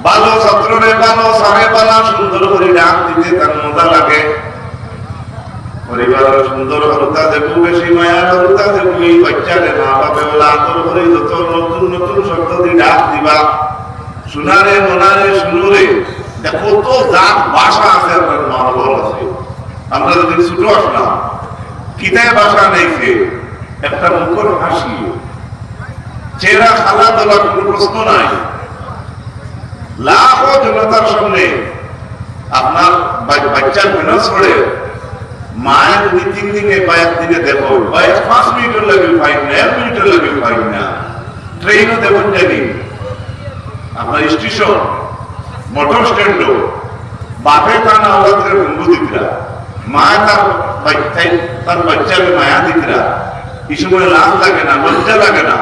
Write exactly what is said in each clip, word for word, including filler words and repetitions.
ভালো ছাত্ররে ভালো, স্যারে ভালা, সুন্দর করি ডাক দিতে তার মজা লাগে। পরিবারর সুন্দর হরতা দেখু, বেশি মায়া হরতা দেখু, এই বাচ্চারে মা বাপে বলে আদর করে যত নতুন নতুন শব্দ দি ডাক দিবা, সোনারে, মোনারে, সোনুরে। দেখো তো, জাত ভাষা আছে, আপনার মা বাবার আছে। আমরা যদি ছোট আসলাম, কিতায় ভাষা নেই, সে একটা মুখর হাসি, চেহারা খালা তোলা, কোনো প্রশ্ন নাই। লাখো জনতার সামনে আপনার বা-, বাচ্চার মেহনত পড়ে, মায়ে যদি তিন দিনে বা এক দিনে দেখো, বা এক পাঁচ মিনিটের লাগি পাই না, এক মিনিটের লাগি পাই না, ট্রেনও দেখুন জানি, আপনার স্টেশন, মোটর স্ট্যান্ডও, বাপে তার আওলাদরে বন্ধু দিতরা, মায়ে তার বাচ্চাই, তার বাচ্চারে মায়া দিতরা। এই সময় লাজ লাগে না, লজ্জা লাগে না?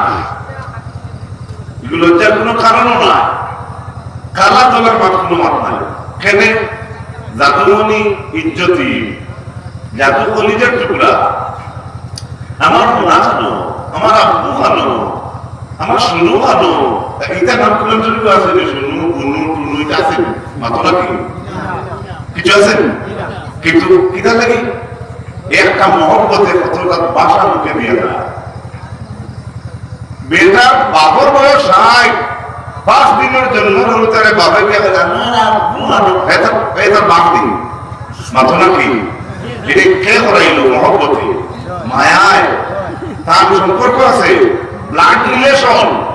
এগুলো লজ্জার কোনো কারণও না। খালা তোলার মাত কোনো মাত নাই। কেনে? জাদুমণি ইজ্জতি, জাদু কলিজার টুকরা। আমার মোনা খানো, আমার আব্বু খানো, আমার সোনু খানো। ইতা নাম করলাম শুরু আছে যে সোনু, বুনু, টুনু, ইতা আছে নি? মাতো নাকি? কিছু আছে নি? কিন্তু কিতা লাগে? একটা মহব্বতে কতটা ভাষা মুখে দিয়ে না। বেটার বাপর বয়স ষাট, পাঁচ দিনের জন্ম হলো তারে বাপে বিয়া করে, না, না, না, না, এটা, এটা বাপ দিন। মাতো নাকি? এটা কে করাইলো? মহব্বতে, মায়ায়, তার সম্পর্ক আছে, ব্লাড রিলেশন।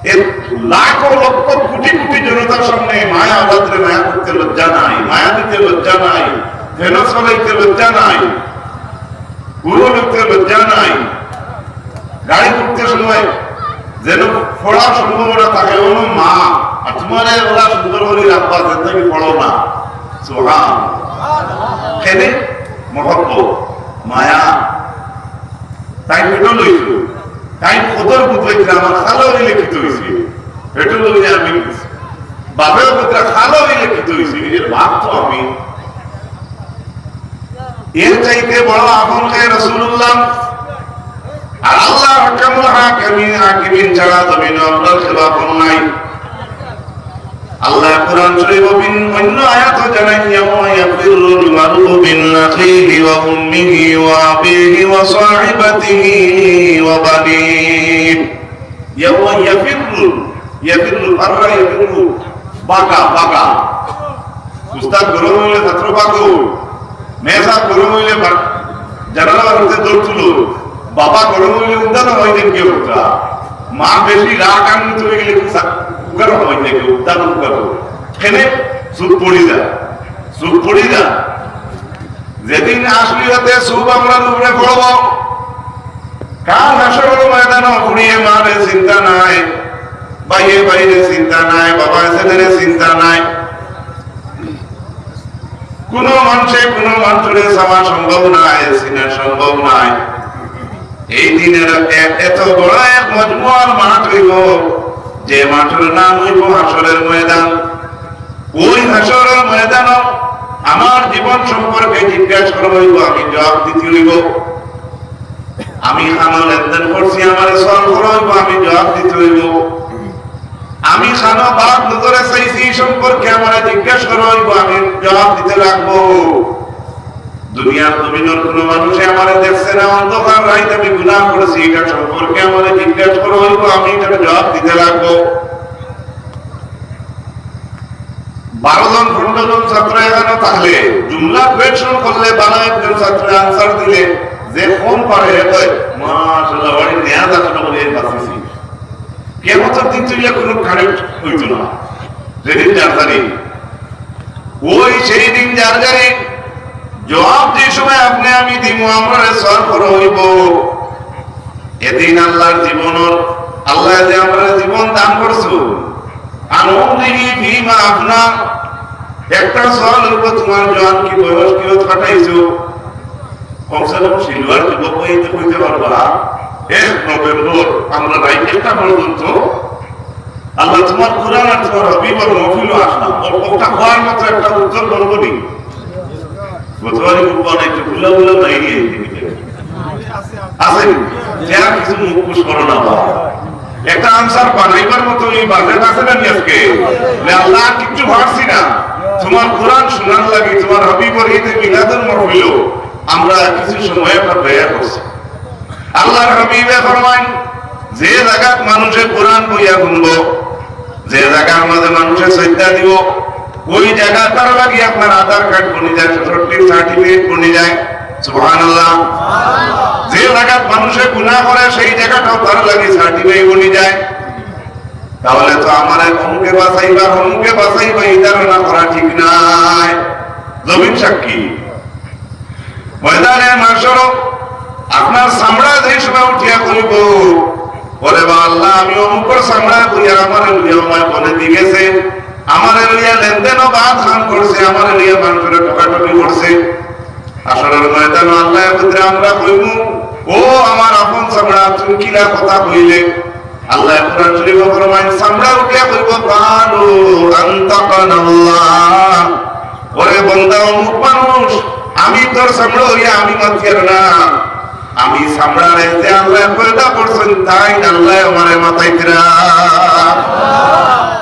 এর লাখো লক্ষ কোটি কোটি জনতার সামনে মায়া আওলাদরে মায়া করতে লজ্জা নাই, মায়া দিতে লজ্জা নাই, ভেনা চালাইতে লজ্জা নাই, গরু লইতে লজ্জা নাই। গাড়ি উঠতে সময় যেন পড়ার সম্ভাবনা থাকে, "ও মা, আর তোমার ওরা সুন্দর করে রাখবা, যেন তুমি পড়ো না।" সুবহান। কেনে? মহব্বত, মায়া। তাই পেটো লইছিল, তাই কদর বুঝাইছিল, আমার খালা হইলে কি হইছে? পেটো লইলে আমি বাপের পুত্র খালা হইলে কি হইছে? নিজের বাপ তো আমি। এর চাইতে বড় আপন কে রাসূলুল্লাহ। আর আল্লাহ আহকামুল হাকিমিন, হাকিমিন ছাড়া জমিনে আপনার খেলাফত নাই। আল্লাহ কোরআন শরীফ অন্য আয়াত জানাই, "ইয়াওমা ইয়াফিররুল মারউ মিন আখিহি ওয়া উম্মিহি ওয়া আবিহি ওয়া সাহিবাতিহি ওয়া বানিহি।" ইয়াওমা ইয়াফিররুল, ইয়াফিররুল, ফাররা ইয়াফিররু, বাগা, বাগা। উস্তাদ গরম হইলে ছাত্র বাগো। মেজাজ গরম হইলে বা-, জানালা বাড়িতে দৌড় তুলো। বাবা গরম হইলে উদ্ধার হয় দেখবে ওটা। মা বেশি রাগ আনন্দিত হয়ে গেলে উদ্ধার হয় দেখবে, উদ্ধার উদ্ধার। কেনে? চুপ পড়ি যা, চুপ পড়ি যা। যেদিন আসলি হতে চুপ আমরা উপরে পড়ব, কাল হাসরের ময়দানে পুড়িয়ে মারে চিন্তা নাই, বাইরে বাইরে চিন্তা নাই, বাবা ছেলেরে চিন্তা নাই। কোনো মানুষে কোনো মানুষরে চাওয়া সম্ভব নাই, চিনা সম্ভব নাই। এই দিনের এ-, এত বড় এক মজমুয়ার মাঠ হইব, যে মাঠের নাম হইব হাসরের ময়দান। ওই হাসরের ময়দান আমার জীবন সম্পর্কে জিজ্ঞাসা করা হইব, আমি জবাব দিতে হইব। আমি খানো লেনদেন করছি, আমার সওয়াল করা হইব, আমি জবাব দিতে হইব। আমি খানো বাদ নজরে চাইছি, এই সম্পর্কে আমার জিজ্ঞাসা করা হইব, আমি জবাব দিতে লাগবো। দুনিয়ার জমিনের কোনো মানুষে আমার দেখছে না, অন্ধকার রাইত আমি গুনাহ করেছি, এটা সম্পর্কে আমার জিজ্ঞাসা করা হইব, আমি এটার জবাব দিতে লাগবো। বারো জন, পনেরো জন ছাত্র এখানে থাকলে, জুমলা কোয়েকশন করলে, বারো একজন ছাত্র আনসার দিলে, যে ফোন পারে, এ কয়, "মাশাআল্লাহ, বাড়ি নেয়া যাচ্ছে না বলে বাঁচেছি।" কিয়ামতের দিন তো ইয়া কোনো কারেন্ট হইতো না, যেদিন যার যারি। ওই সেই দিন যার যারি জবাব যে সময় আপনি আমি দিব, আমরা সওয়াল করা হইব। এদিন আল্লাহর জীবনর, আল্লাহ যে আমরা জীবন দান করছো, আন উমরিহি ফিমা আফনা, একটা সওয়াল হইব, তোমার জোয়ান কি বয়স কি কাটাইছো? কমসে কম সিলভার যুবক হইতে কইতে পারবা, এক নভেম্বর আমরা রাইত একটা পর্যন্ত আল্লাহ তোমার কোরআন আর তোমার হাবিবর মহফিলও আসলাম। ও-, ওটা হওয়ার মতো একটা উত্তর বলবো নি? গতবারই বলবো না, একটু ভুলা ভুলা নাই রে। আছে নি? যে আর কিছু মুখ ফুস করো না বা। একটা আনসার বানাইবার মতো এই বাজেট আছে আর কিচ্ছু পারছি না, তোমার কোরআন শোনার লাগি, তোমার হাবিবর ঈদে মিলাদুল মাহফিলো আমরা কিছু সময় একটা ব্যয় করছি।" আল্লাহর হাবিবে ফরমাইন, "যে জাগাত মানুষে কোরআন বইয়া শুনবো, যে জাগার মাঝে মানুষে সজদা দিব, ওই জাগাত তার লাগি আপনার আধার কার্ড বনি যায়, সশক্তির সার্টিফিকেট বনি যায়।" সুবহানাল্লাহ। "যে জাগাত মানুষে গুনাহ করে, সেই জাগাটাও তার লাগি সার্টিফিকেট বনি যায়।" তাহলে তো আমারে অমুকে বাঁচাইবা, অমুকে বাঁচাইবা, এই ধারণা করা ঠিক নাই। জমিন সাক্ষী, ময়দানে মাশর আপনার চামড়া যে সময় উঠিয়া কইব, "ওরে বা আল্লাহ, আমি অমুকর চামড়া কইয়া আমারে লইয়া আমার বনে দি গেছে, আমারে লইয়া লেনদেন ও বাদ খান করছে, আমারে লইয়া মানুষের ঠকাঠকি করছে।" হাশরর ময়দানে আল্লাহ পুত্রে আমরা কইব, "ও আমার আপন চামড়া, তুমি কিলা কথা কইলে?" আল্লাহ কোরআন শরীফে ফরমাইন, চামড়া উঠিয়া কইব, "ক্বালু আনতাকানাল্লাহ।" ওরে বন্দা, অমুক মানুষ, আমি তোর চামড়া হইয়া আমি মাতিয়ার না, আমি চামড়া রাইতে আল্লাহ পয়দা করছেন, তাই আল্লাহ আমারে মাতাইতরা।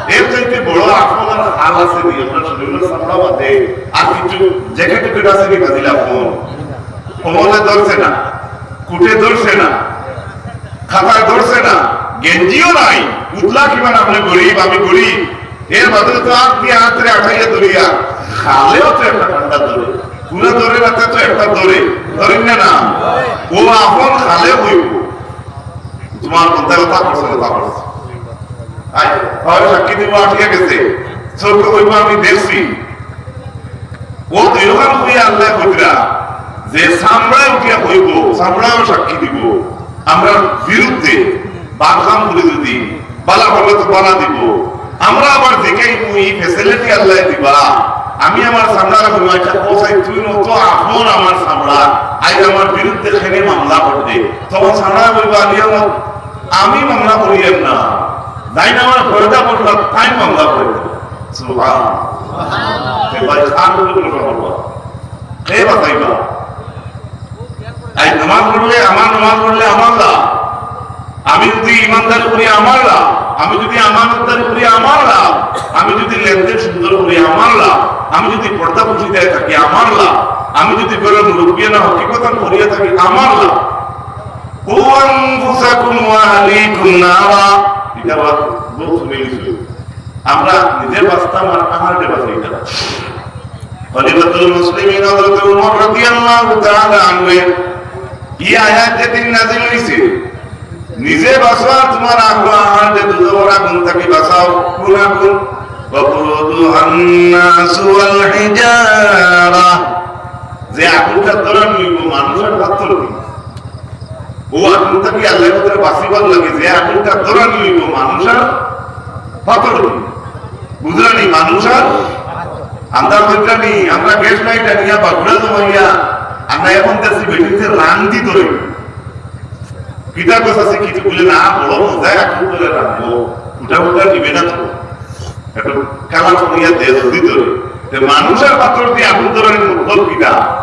এর চাইতে বড় আপন আর হাল আছে নি? আপনার শরীরের চামড়া বাদে আর কিছু জ্যাকেট ট্যাকেট আছে নি বাজিল আপন? কমলে ধরছে না, কুটে ধরছে না, খাতায় ধরছে না, গেঞ্জিও নাই, উতলা কিমান আপনি গরিব, আমি গরিব। এর বাদে তো আত দিয়া আতরে আঠাইয়া ধরিয়া, খালেও তো একটা ঠান্ডা ধরে, পুরা ধরে রাখতে তো একটা ধরে, ধরেন না না? ও আপন খালে হইব। তোমার মধ্যে কথা করছে, কথা করছে। আয়, তাহলে সাক্ষী দিব, আটকে গেছে। সত্য কইব, আমি দেখছি। ও তো এরকম কইয়া আল্লাহ কইরা যে চামড়ায় উঠিয়া কইব, চামড়াও সাক্ষী দিব। আমরা বিরুদ্ধে বাদনাম করে যদি বালা করলে তো বালা দিব। আমরা আবার দেখে এই ফ্যাসিলিটি আল্লাহ দিবা। আমি আমার চামড়ারে কইব, "আচ্ছা, ও সাই, তুই নত আপন আমার চামড়া, আজ আমার বিরুদ্ধে খেনে মামলা করবে।" তখন চামড়া বলবো, "আমি আমার, আমি মামলা করিয়ার না, যাই না আমার পয়দা করলাম, তাই মামলা করে।" সুবহান। এ ভাই, খান বলে কোনো কথা বলবো। কে বাঁচাইবা? এই নামাজ পড়লে, আমার নামাজ পড়লে আমার লাভ। আমি যদি ইমানদারি করি আমার লাভ, আমি যদি আমানতদারি করি আমার লাভ, আমি যদি লেনদেন সুন্দর করি আমার লাভ, আমি যদি পর্দা পুশিদায় থাকি আমার লাভ, আমি যদি ঘরের মুরব্বিয়ানা হকিকতান করিয়া থাকি আমার লাভ। কু আনফুসাকুম ওয়া আহলিকুম নারা। এটা আবার বহুত মিলিছে। আমরা নিজে বাঁচতাম আর আহারে বাঁচাইতাম। খলিফাতুল মুসলিমিন হযরত উমর রাদিয়াল্লাহু তাআলা আনহু, এই আয়াত যেদিন নাজিল হইছে, "নিজে বাঁচো আর তোমার আহলে আহারে দুজখর আগুন থাকি বাঁচাও।" কোন আগুন? "ওয়াকুদুহান নাসু ওয়াল হিজারা।" যে আগুনটা ধরানি হইব মানুষ আর পাথর দিয়া। ও আগুন থাকি আল্লাহর ভিতরে বাঁচিবার লাগি যে আগুনটা ধরানি হইব মানুষ আর পাথর দিয়া। বুঝলানি? মানুষ আর আন্দাজ বুঝলানি? আমরা গ্যাস লাইট আনিয়া বাগুড়া জমাইয়া আমরা এখন দেখছি বেটিতে রান্দি ধরে। কিতা কথা আছে, কিছু বলে না, বড় মজায় আগুন ধরে রাখবো, উঠা উঠা নিবে না তো। একটু কালা করিয়া দে জলদি ধরে। তে মানুষ আর পাথর দিয়া আগুন ধরার মতলব কিতা?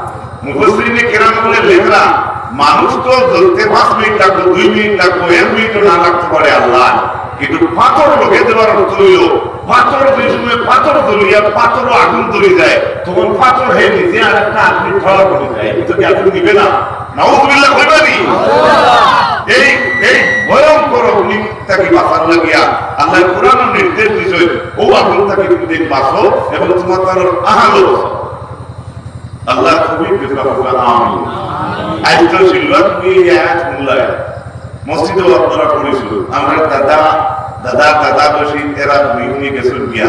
মুফাসসিরিনে কেরাম বলে লেখরা, মানুষ তো জ্বলতে পাঁচ মিনিট লাগবো, দুই মিনিট লাগবো, এক মিনিটও না লাগতে পারে আল্লাহ। কিন্তু পাথর লগে দেওয়ার অর্থ হইল, পাথর যে সময় পাথর ধরিয়া পাথরও আগুন ধরে যায়, তখন পাথর হয়ে নিজে আর একটা আগুন খাওয়া করে যায়। কিন্তু কি আগুন নিবে না? নাউজুবিল্লাহ কইবানি? এই, এই ভয়ঙ্কর অগ্নি থাকি বাঁচার লাগিয়া আল্লাহ কোরআন নির্দেশ দিছে, ও আগুন থাকি তুমি বাঁচো এবং তোমার তার আহলো বাঁচো। আল্লাহ খুবই কৃপা করবে। আমিন। আজ তো সিলভার তুমি এই আয়াত শুনলায়, মসজিদেও আপনারা পড়েছিল, আমরা দাদা, দাদা, দাদা বসি এরা হুনি হুনি গেছেন গিয়া।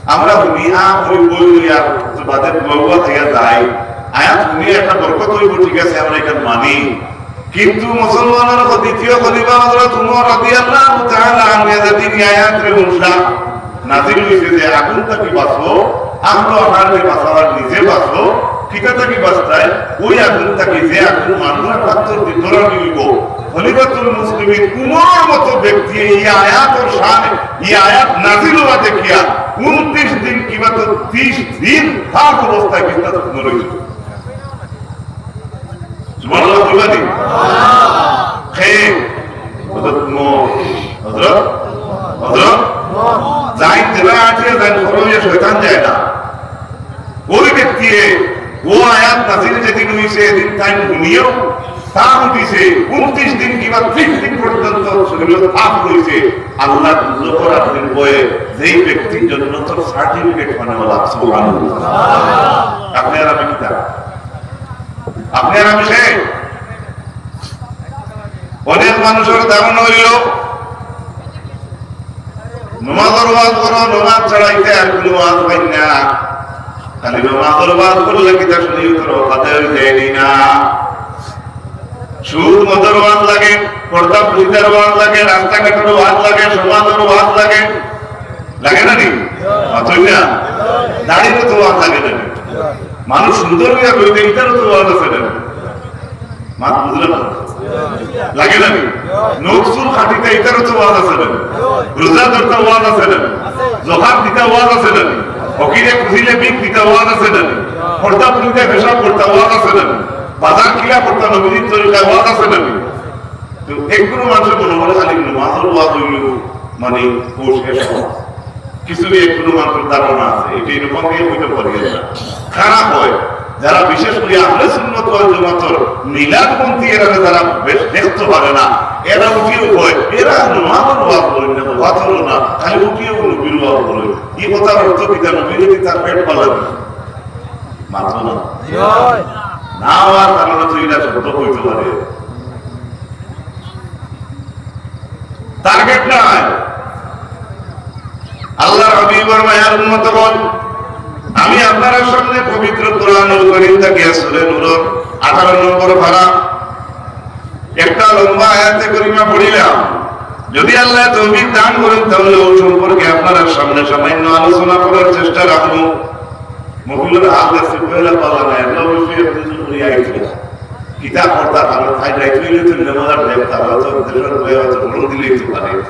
আমরা হুনি আ হুনি বই হুনি আর তো বাদে বউয়া থেকে যাই। আয়াত হুনি একটা বরকত হইব, ঠিক আছে, আমরা এখানে মানি। কিন্তু মুসলমানের দ্বিতীয় খলিফা হযরত উমর রাদিয়াল্লাহু তাআলা আনহু যেদিন এই আয়াতরে হুনলা, নাজিল হইছে যে আগুন থাকি বাঁচো, আহলো আহারে বাঁচাবার নিজে বাঁচো, কিতা থাকি বাঁচতায়? ওই আগুন থাকি যে আগুন মানুষ পাথর দি ধরানি হইব। খলিফাতুল মুসলিমিন উমরের মতো ব্যক্তি এই আয়াতর শানে, এই আয়াত নাজিল হওয়া দেখিয়া ঊনত্রিশ দিন কিংবা তো ত্রিশ দিন তার অবস্থায় বিছনা শুকনো রইল। সুবহানাল্লাহ কইবা নি? কে? হযরত উমর। হযরত? হযরত? যাই যেলা আটিয়া যায়, খরচ অইয়া শয়তান যায় না। ওই ব্যক্তি, ও আয়াত নাজিল যেদিন অইছে, এদিন তাইন হুনিয়াও তা উঠিছে, ঊনত্রিশ দিন কিবা ত্রিশ দিন পর্যন্ত শরীর তাপ রইছে। আল্লাহ দুজখর আগুনের ভয়ে যেই ব্যক্তি জন্নতর সার্টিফিকেট পানেওয়ালা, সুবহানাল্লাহ। আপনি আর আমি কিতা? আপনি আর আমি শেষ। অনেক মানুষের ধারণা অইল, নমাজর ওয়াজ করো, নমাজ ছাড়াইতে আর কোনো ওয়াজ পাই না। খালি নমাজর ওয়াজ করলে কিতা শরীয়তর অবাধে অই যায়নি না? সুদ মদর ওয়াজ লাগে, পর্দা পর্দার ওয়াজ লাগে, রাস্তাঘাটর ওয়াজ লাগে, সমাজর ওয়াজ লাগে, লাগে না নি? অথচ না, দাড়িরও তো ওয়াজ লাগে না নি? মানুষ সুন্দর হইয়া রইতে, ইটারও তো ওয়াজ আছে না নি? মাত বুঝলে না? লাগে না নি? নখ চুল কাটিতে, ইটারও তো ওয়াজ আছে না নি? রোজা ধরতে ওয়াজ আছে না নি? জকাত দিতে ওয়াজ আছে না নি? ফকিরে খুজিলে ভিক দিতে ওয়াজ আছে না নি? পর্দা পর্দায় পেশাব করতে ওয়াজ আছে না নি? বাজার কিলা করতে নবীজির তরিকায় ওয়াজ আছে না নি? তো একগুলো মানুষের মনে মনে খালি নমাজর ওয়াজ অইল, মানে, ও শেষ ওয়াজ। কিছু একগুলো মানুষের ধারণা আছে, এটা এরকম দিয়ে হইতে পারে না। খারাপ হয়, যারা বিশেষ করে আহলে সুন্নত ওয়াল জামাতর মিলাদপন্থী, এরা যারা বেশ দেখতে পারে না, এরা উঠিও কয়, এরা নমাজর ওয়াজ বলেন না, ওয়াজ হলো না, খালি উঠিও নবীর ওয়াজ বলেন। এই কথার অর্থ কিতা? নবীর কি তার পেট পালা না? মাথা না। না হওয়ার কারণে তো এটা শব্দ হইতে পারে। টার্গেট নাই। আল্লাহর হাবিবর মায়ার উম্মতগণ, আমি আপনারার সামনে পবিত্র কোরআনুল করিম থাকিয়া সূরা নূরর আঠারো নম্বর পারা একটা লম্বা আয়াতে করিমা পড়িলাম। যদি আল্লাহ তৌফিক দান করেন, তাহলে ও সম্পর্কে আপনারার সামনে সামান্য আলোচনা করার চেষ্টা রাখবো। মহিলার হাত আছে, পয়লা পালা নাই, আমরা অবশ্যই একটু করে আইছি। কিতাব পড়তা, তারা খাই যাইতে হইলে তো নেমাজ আর দেব, তারা তো দেশের বইয়ে হয়তো বড় দিলেই তো পারে।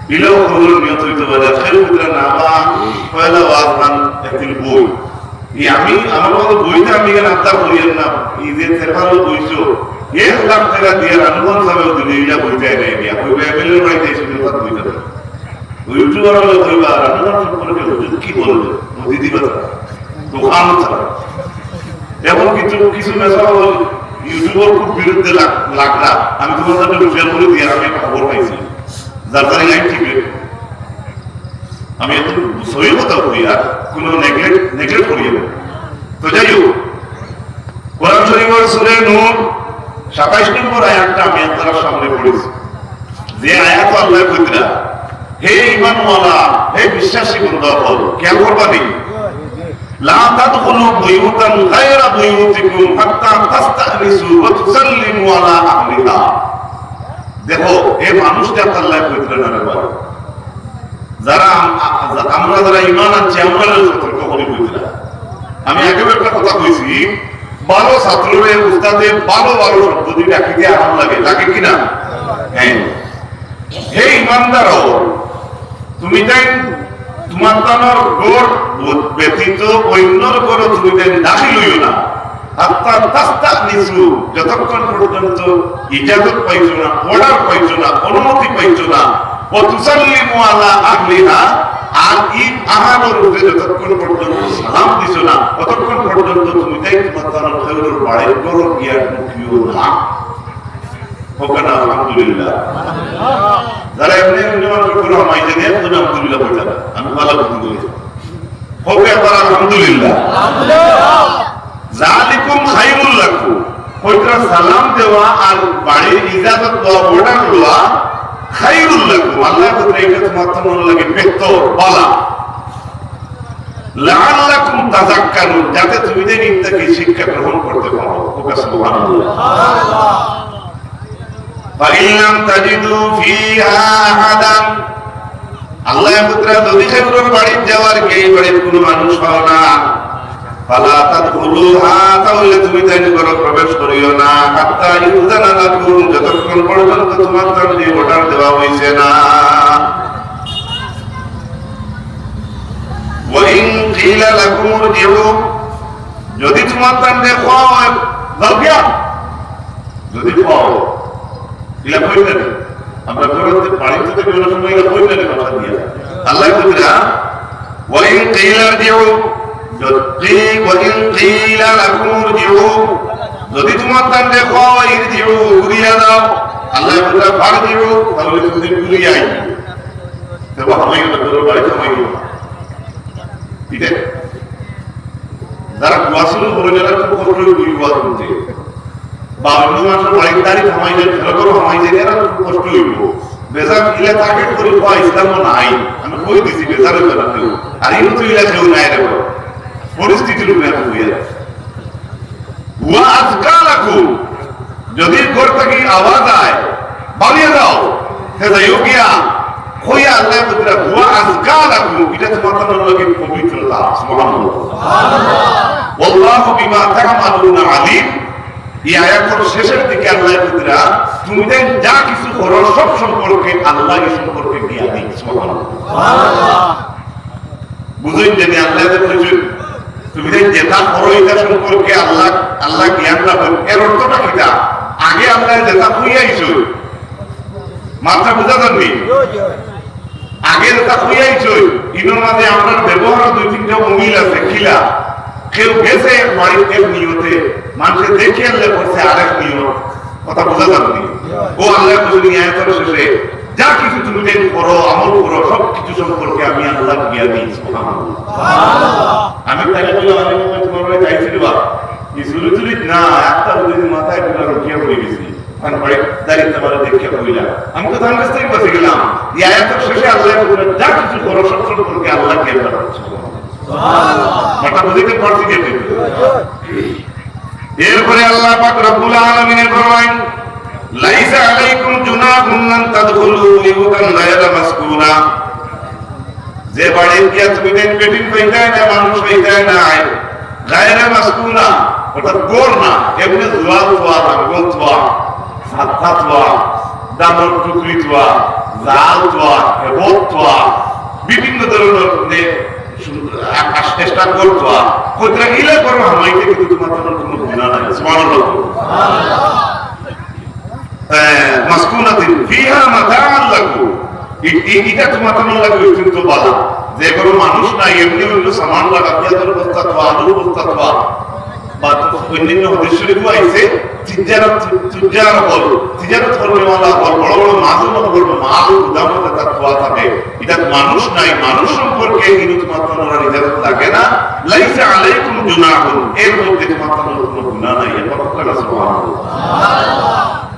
দিলেও খবর নিয়ত হইতে পারে। আজকের ভিতরে না বা পয়লা ওয়াজ মান একদিন বই। এই আমি, আমার মতো বইতে আমি এখানে আড্ডা করিয়েন না। এই যে তেপালো বইছো, এক লাখ টাকা দিয়ে রানুগঞ্জ সাহেব দিলে এটা বইতে নেই গিয়া। ওই ব্যাবেলের বাড়িতে এসে কথা বইতে পারে। ওই ইউটিউবার হলে কইবা, "রান্না সম্পর্কে হুজুর কি বলবে?" ও দিদি কথা, দোকান ছাড়া। এখন কিছু, কিছু মেসা হল ইউটিউবার খুব বিরুদ্ধে লাগ-, লাগলা। আমি তোমার সাথে শেয়ার করে দিয়ে আমি একটা খবর পাইছি। যার যার লাইন টিপে। আমি এখন সহি কথা বলি, আর কোনো নেগলেক্ট, নেগলেক্ট করিয়ে দেবো। তো যাই হোক, কোরআন শরীফের সূরা নূর সাতাইশ নম্বর আয়াতটা আমি আপনার সামনে পড়েছি। যে আয়াত আল্লাহ কইতরা, "হে ঈমানওয়ালা, হে বিশ্বাসী বান্দা অকল, খেয়াল করবা নি? লা তাদখুলু বুয়ুতান গায়রা বুয়ুতিকুম হাত্তা তাস্তানিসু ওয়া তুসাল্লিমু আলা আহলিহা।" দেখো, হে মানুষ, আল্লাহ কইতরা না রে ভাই। যারা আম-, আ-, আমরা যারা ঈমান আনছি, আমরা সতর্ক করি কইতরা। আমি আগেও একটা কথা কইছি, ভালো ছাত্ররে উস্তাদে ভালো ভালো শব্দ দিয়ে ডাকিতে আরাম লাগে, লাগে কি না? হ্যাঁ। হে ইমানদার অকল, তুমি তাইন তোমার তানর ঘর ব্যতীত অন্যর ঘরো তুমি তাইন দাখিল হইও না। হাত্তা তাস্তানিসু, যতক্ষণ পর্যন্ত ইজাজত পাইছো না, অর্ডার পাইছো না, অনুমতি পাইছো না, ওয়া তুসাল্লিমু আলা আহলিহা, আর ই আহালর উপরে যতক্ষণ পর্যন্ত সালাম দিছো না, ততক্ষণ পর্যন্ত তুমি তাইন তোমার তানর খেউরর বাড়ির ঘরো গিয়া ঢুকিও না। হোক না, আলহামদুলিল্লাহ। যারা এমনি এমনি মানুষ করে আমার এই জায়গায় একজন আলহামদুলিল্লাহ বলতে না, আমি ভালো বুদ্ধি করি। হোক একবার আলহামদুলিল্লাহ। জালিকুম খায়রুল লাকুম। কইতরা সালাম দেওয়া আর বাড়ির ইজাজত দেওয়া, অর্ডার দেওয়া, খায়রুল লাকুম। আল্লাহ বলতে এটা তোমার তো মনে লাগে বেহতর, বালা। লাআল্লাকুম তাযাক্কারুন, যাতে তুমি যে নিত্তাকে শিক্ষা গ্রহণ করতে পারো। হোক সুবহানাল্লাহ। ফাইন লাম তাজিদু ফিহা আহাদান, আল্লাহ পুত্রা যদি খেউরর বাড়িত যাওয়ার গেই বাড়িত কোনো মানুষ পাও না, ফালা তাদখুলুহা, তাহলে তুমি তাইন ঘরো প্রবেশ করিও না, হাত্তা ইউজানা লাকুম, যতক্ষণ পর্যন্ত তোমার তানরে অর্ডার দেওয়া হইছে না। ওয়া ইন কিলা লাকুম ইরজিউ, যদি তোমার তানরে কওয়া হয়, যাও গিয়া, যদি কওয়া হয়, ইলা কইতা না। আমরা ঘরো বাড়িত থাকি অনেক সময় ইলা কইতা না, কথা দিয়া। আল্লাহ কইরা, "ওয়া ইন কিলা ইরজিউ", যদি, "ওয়া ইন কিলা লাকুম ইরজিউ", যদি তুমার তানরে কয়, "ইরজিউ", ঘুরিয়া যাও, আল্লাহ কইরা, "ফারজিউ", তাহলে তুমি ঘুরিয়া আইও। তো হামাই না, তোর বাড়ি হামাই না। ঠিক আছে? যারা গুয়া শুরু করে, যারা খুব কষ্ট হইব, গুয়া শুনতে। বা অন্য মানুষের বাড়ির দাঁড়িয়ে হামাই যায়, ঘরে ঘরে হামাই যায়, এরা খুব কষ্ট হইব। বেজার ইলা target করে, "ওয়া ইসলামও নাই।" আমি কই দিছি, বেজার হইবে না কেউ। আর এই তো ইলা কেউ নাই রে বাবা। পরিস্থিতির উপরে আমি হইয়া যাচ্ছি। "ওয়া আজকা লাকুম", যদি ঘর থাকি আওয়াজ আয়, "বাড়িয়ে দাও", হে যাইও গিয়া, কইয়া আল্লাহ কইরা, "ওয়া আজকা লাকুম", এটা তোমার তানর লাগি পবিত্রতা। সুবহানাল্লাহ। "ওয়াল্লাহু বিমা তা'মালুনা আলিম", এই আয়াতর শেষের দিকে আল্লাহ কইরা, "তুমি দেন যা কিছু করো, সব সম্পর্কে আল্লাহ এই সম্পর্কে জ্ঞানী।" সুবহানাল্লাহ। বুঝইন যে আল্লাহ যে কইছইন, "তুমি যে যেটা করো, এটা সম্পর্কে আল্লাহ, আল্লাহ জ্ঞান রাখেন।" এর অর্থটা কিতা? আগে আল্লাহ যেটা কইয়া আইছইন, মাত্রা বুঝা যাননি? আগে যেটা কইয়া আইছইন, ইনোর মাঝে আমরার ব্যবহারও দুই তিনটা অমিল আছে। কিলা? কেউ গেছে বাড়িত এক নিয়তে, মানুষে দেখি আনলে করছে আরেক নিয়ত। কথা বুঝা যাননি? ও আল্লাহ কইছইন এই আয়াতর শেষে, "যা কিছু তুমি দেন করো, আমল করো, সব কিছু সম্পর্কে আমি আল্লাহ জ্ঞানী।" সুবহানাল্লাহ। আমি তাইলে কইলাম, "আমি মনে হয় তোমার বাড়ি যাইছি রে বা, এই চুরি চুরি না, একটা ওদের মাথায় ঘুরে উঠিয়া পড়ে গেছি।" কারণ বাড়ি দাঁড়িয়ে তোমার দেখিয়া কইলা, আমি তো তার কাছ থেকে বাঁচে গেলাম। এই আয়াতের শেষে আল্লাহ বলেন, "যা কিছু করো, সব সম্পর্কে আল্লাহ জ্ঞান রাখেন।" মাথা বুঝাইতে পারছি কি আপনি? এরপরে আল্লাহ পাক রব্বুল আলামিনে ফরমাইন, "লাইসা আলাইকুম জুনাহুন আন তাদখুলু বুয়ুতান গায়রা মাসকুনা।" যে বাড়িত গিয়া তুমি দেন বেটিন পাইতায় না, মানুষ পাইতায় না, গায়রা মাসকুনা, অর্থাৎ ঘর না, এমনি জুয়া থুয়া, লাঙ্গল থুয়া, সাত্তা থুয়া, দামর টুকরি থুয়া, জাল থুয়া, হেবত থুয়া, বিভিন্ন ধরনের মানে আকাশ চেষ্টা করতো, কইতরা ইলা করো হামাইতে কিন্তু তোমার কোনো গুনাহ নাই। সুবহানাল্লাহ। আহ, মাসকুনাতিন ফিহা মাতাআন লাকুম। ই-, ই-, ইটা তোমার লাগি অত্যন্ত ভালো। যে কোনো মানুষ নাই, এমনি অন্য সামান লাগা, পেঁয়াজের বস্তা থোয়া, আলুর বস্তা থোয়া, বা অন্যান্য হাদিস শরীফও আইছে, তিজারত, তিজার হল, তিজারত করনেওয়ালা হল, বড় বড় মাল, বড় বড় মাল গুদামও যেটা থোয়া থাকে, ইটা মানুষ নাই, মানুষ সম্পর্কে কিন্তু তোমার কোনো ইজাজত লাগে না। লাইসা আলাইকুম জুনাহুন, এর মধ্যে তোমার কোনো গুনাহ নাই। একবার বলুন না, সুবহানাল্লাহ।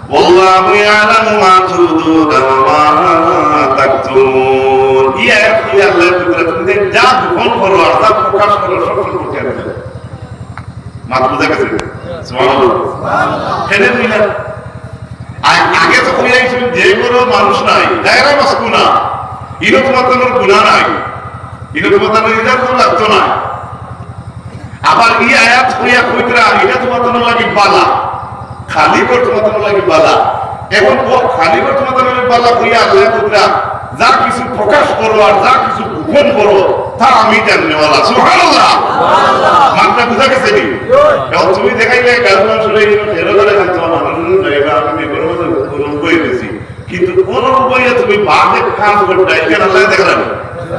ওয়াল্লাহু ইয়ালামু মা তুবদুনা ওয়া মা তাকতুমুন। এই আয়াত দিয়ে আল্লাহ বলতে তুমি যা গোপন করো আর যা প্রকাশ করো সব সম্পর্কে আমি জানি। মাত বুঝা গেছে? সুবহানাল্লাহ। কেনে বুঝলা? আ-, আগে তো কইয়া আইছিল যে কোনো মানুষ নাই, দায়রা মাসকুনা। ইনো তোমার কোনো গুনাহ নাই। ইনো তোমার কোনো ইজাজত লাগতো না। আবার এই আয়াত কইয়া কইতরা, ইটা তোমার লাগি বালা। খালি ঘর তোমার লাগি বালা। এখন ও খালি ঘর তোমার লাগি বালা কইয়া আল্লাহ কইতরা, যা কিছু প্রকাশ করো আর যা কিছু গোপন করো, তা আমি জাননেওয়ালা। সুবহানাল্লাহ। মাতটা বুঝা গেছে নি? এখন তুমি দেখাইলে গার্মেন্টস হয়ে গেল, তেরো ধরে খাইতে হবে, মানুষ হয়ে যাবে, আমি বেকার মতো কোনো উপায় দিছি। কিন্তু কোনো উপায়ে তুমি বাদে কাজ করতে, এখানে আল্লাহ দেখলেন।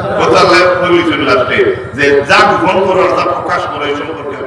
কথা আল্লাহ বলেছেন লাস্টে যে যা গোপন করো আর যা প্রকাশ করো, এই সম্পর্কে